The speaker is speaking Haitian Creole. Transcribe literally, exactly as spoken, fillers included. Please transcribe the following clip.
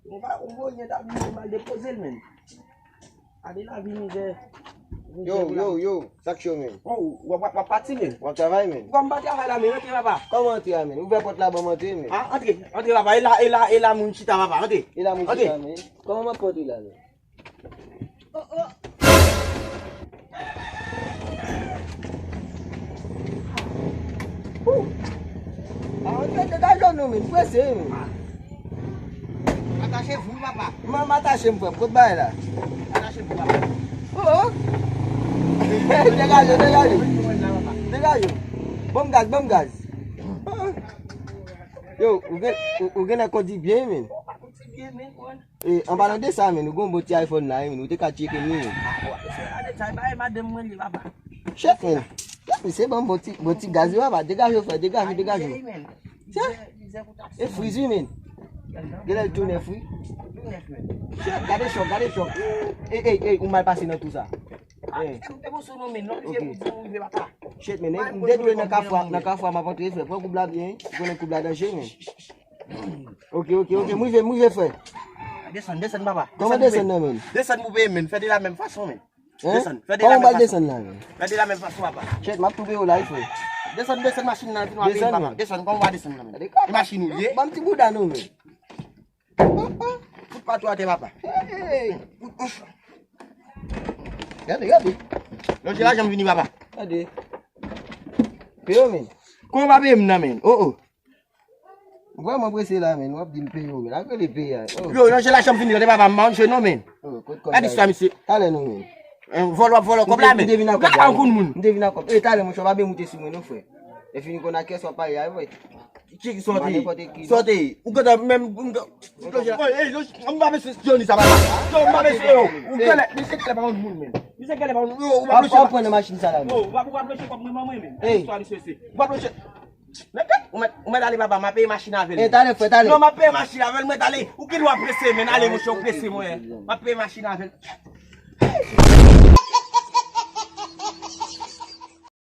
Yon va, yon bonyen ta vin mal depoze l, men. Gade lavi mizè. Yo, yo, yo, sa k cho, men? Oh, w ap, w ap, w ap pati, men. W ap travay, men? Kòm m pa travay la, men, antre, papa. Kòman antre a, men? Ouvè pòt la, ban m antre, men. Ah, antre, antre, papa. E la, e la, e la moun chita, papa. Antre. E la moun chita, men. Kòman m ap antre la, men? Oh, oh. Ouh. Ah, antre, degaje w non, men. Prese, men. Atache vou, papa. M, m atache m, frè m. Kot bagay la? Atache vou, papa. Oh, oh. Degaje, degaje. Degaje. Ban m gaz, ban m gaz. Oh, oh. Yo, ou gen, ou, ou genlè kondi byen, men. Kondi byen, men, bro. E, an palan de sa, men, ou gon bon ti iPhone la, men, ou te ka tcheke m li, men. Ah, bon, se la de sa, e ba e madanm mwen li, papa. Chèf, men. Chèf, men, se bon, bon ti, bon ti gaz, wi, papa. Degaje w, frè, degaje, degaje w. Chèf, e friz, wi, men. Genlè l tounen fri. Chèf, gade chòk, gade chòk. Ey, ey, ey, ou mal pase nan tou sa. Eh. Ok. Shit, men, m dedwe nan kafwa, nan kafwa m ap antre, frè. Pran koub la byen, wi. Ou konnen koub la danje, men. Ok, ok, ok. M rive, m rive, frè. Desann, desann, papa. Kòman desann nan, men? Desann pou peye, men. Fè de la menm fason, men. Hein? Desann, fè de la menm fason. Kòman m pral desann la, men? Fè de la menm fason, papa. Shit, m ap toupe w la, wi, frè. Desann, desann machin nan, epi w ap peye, papa. Desann, kòman w ap desann nan, men? Gade, e machin ou ye? Ban m ti bouda non, men. Fout patou atè, papa. Hey! Gade, gade. Lonje lajan m vini, papa. Gade. Peye w, men. Kòman w pa peye m nan, men? Oh, oh. Vrèman prese la, men. W ap di m peye w, men. Ak rele peye a. Oh. Yo, lonje lajan m vini, tande papa, m pa konn jwe non, men. Oh, kot kòb la? Gade istwa, misye. Talè non, men. Eh, vòlò, vòlò, kòb la, men. M te vin ak kòb la, men. M te vin ak kòb. E, talè, monchè, w pa bezwen moute sou mwen, non, frè. E fini konn ak kès w ap pale a, vre. Ki, ki sòti? Sòti. Ou kontan menm, ou kontan. Ey, ey, m pa mesye Johnny sa, papa. Yo, m pa mesye yo. Ou genlè, misye genlè pa yon moun, men. Misye genlè pa yon moun. Yo, ou pa bloche. Ou pran nan machin sa la, men. Yo, ou pa, ou pa bloche kòb mwen, mwen, men. Ey. Istwa misye se. Ou pa bloche. Nèg, ou mèt, ou mèt ale, papa, m ap peye machin avè l. Ey, talè, frè, talè. Non, m ap peye machin avè l, mwen, talè. Ou ki lwa prese, men, ale, monchè, ou prese, mwen. M ap peye machin avè l.